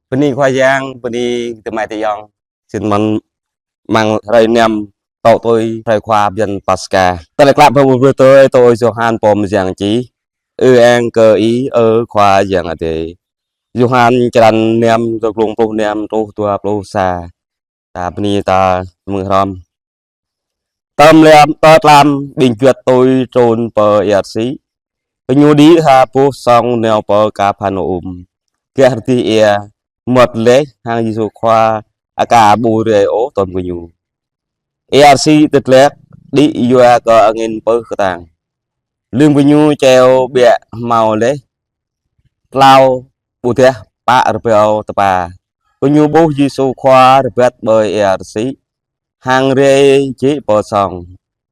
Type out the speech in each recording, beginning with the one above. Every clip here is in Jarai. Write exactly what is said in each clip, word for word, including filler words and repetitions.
Bơni Khua Yang, bơni tơmai tơyŏng. Sĭt mơ̆n mơ̆ng hrơi năm, tŏ tui hrơi Khua bơyan Paskha. Tơlơi klă pơpŭ brơi tui Yôhan pô mơyang čih. Ư-ang kơ Ih, ơ Khua Yang Adai. Yôhan črăn năm, tơlơi klŭng pluh năm truh dua pluh sa. Ta bơni ta mơ̆ng hrŏm. Tơm lăm, tơ tlam ƀing juăt tui trŭn pơ ia rơsĭ, gơñu đĭ ha boh sŏng nao pơ Kapharnaum, gah adih ia. Mơmŏt laih hăng Yêsu Khua aka ƀu rai ôh tơm gơñu. Ia rơsĭ tơdlek đĭ yua kơ angin pơh kơtang. Lơm gơñu čeo ƀiă hmâo laih tlâo ƀôdah pă rơbâo tơpa, gơñu ƀuh Yêsu Khua rơbat ƀơi ia rơsĭ hăng rai jĕ pơ sŏng.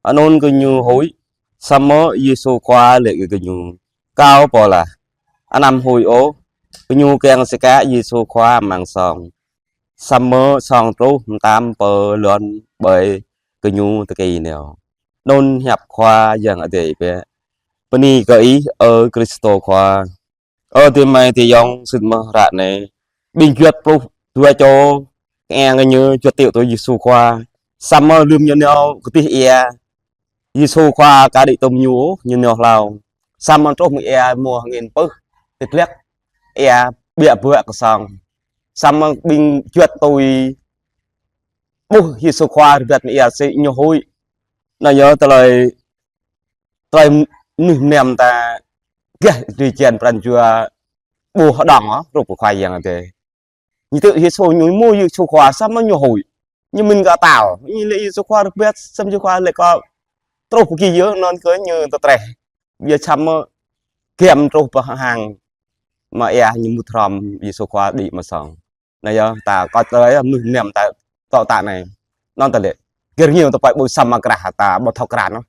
Anŭn gơñu huĭ. Samơ̆ Yêsu Khua laĭ kơ gơñu: Kâo pô lah, anăm huĭ ôh. Gơñu kiăng sikă Yêsu Khua amăng sŏng, samơ̆ sŏng truh mơtam pơ lŏn ƀơi gơñu tơki nao. Anŭn hiăp Khua Yang Adai biă. Bơni kơ Ih, ơ Krist Khua. Ơ tơmai tơyŏng, sĭt mơ̆n ră anai ƀing juăt pluh dua čô, kơ-eng kơ ñu juăt tui Yêsu Khua. Samơ̆ lơm ñu nao kơ adih ia, Yêsu Khua aka đĭ tơm ñu, ñu nao hlâo. Samơ̆ truh mơ̆ng ia mơ̆ng angin pơh tơdlek, ia ƀiă ƀuă kơ sŏng. Samơ̆ ƀing juăt tui ƀuh Yêsu Khua rơbat mơ̆ng ia rơsĭ ñu huĭ. Anai yơh tơlơi, tơlơi mơnuih mơnam ta gah drơi jăn pran jua ƀu hơđong ôh, hrup kơ Khua Yang Adai. Ñu tui Yêsu, ñu ƀuh Yêsu Khua samơ̆ ñu huĭ. Ñu mĭn kơ tao. Ñu laĭ Yêsu Khua rơbat, samơ̆ Yêsu Khua laĭ kơ truh pơ ki yơh, anŭn kơ ñu tơtreh. Biă samơ̆ giăm truh pơ hang, mơ̆ ia ñu mŭt hrŏm Yêsu Khua đĭ amăng sŏng. Anai yơh, ta kơ tơlơi mơnuih mơnam ta tŏ tă anai. Anŭn ta laĭ, gir ñu ta pơai ƀu samơ̆ krah ta ƀu thâo krăn ôh.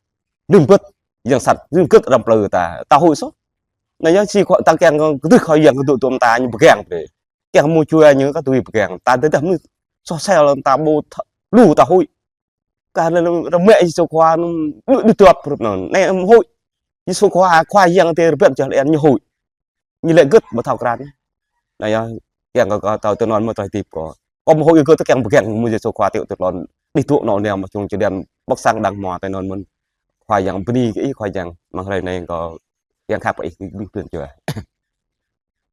Rĭm bưt, yang sat, rĭm bưt răm plư ta, ta huĭ soh. Anai yơh, si Khua ta kiăng kơ kơdrưh Khua Yang kơ dŏ tơm ta ñu pơgang brơi. Kiăng mơ̆ čua ñu kơ tui pơgang. Ta tơdah mơnuih soh sel ta ƀu th-, lu ta huĭ. Kah lĕ rơmĕ Yêsu Khua anŭn đuaĭ đuaĭ tuăp hrup anŭn. Anai huĭ. Yêsu Khua, Khua Yang Adai rơbat čah lĕ ñu huĭ. Ñu laĭ gĭt ƀu thâo krăn. Anai yơh, kiăng kơ, kơ tơlơi tui anŭn mơ̆ tơlơi hơdip kơ. Kơ mơ̆ huĭ kơ tơkeng pơgang mơ̆ Yêsu Khua tui tơlơi đĭ tŭ nao neo mơ̆ čung čơđen ƀơ̆k sang đang hmua tui anŭn mơ̆n. Khua Yang bơni kơ Ih Khua Yang, mơ̆ng hrơi anai kơ kiăng khăp kơ Ih ƀing prin jua.